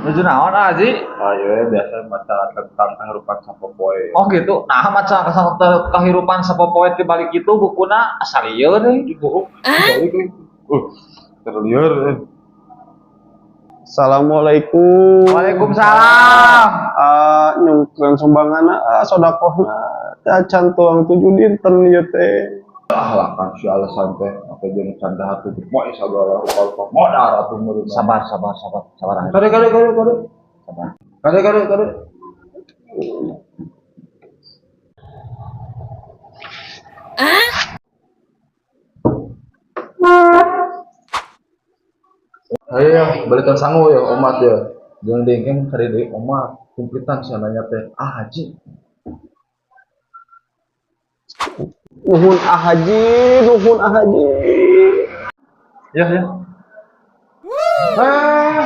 Nuju naon, Haji? Ayo biasa maca tentang kehidupan sapopoe. Oh gitu. Nah, maca kehidupan sapopoe di balik itu bukuna asa lieur deui. Balik nih. Terliur. Assalamualaikum. Waalaikumsalam. Ah, nyungkeun sumbanganna, ah, sodakohna acan tuang 7 dinten ieu teh. Ah lah kan si alasan teh, make jeung can dahar tujuh poe sagala rupa-rupa modar atuh meureun. Sabar, sabar, sabar, sabar. Haji. Kade kade kade kade. Sabar. Kade kade kade. Ayo ya, balikan sangu ya omat ya. Jangan dengkem kade deui omat, kumplitan sia nanya teh. Ah haji. Nuhun ah haji, nuhun ah haji. Ya ya. Eh,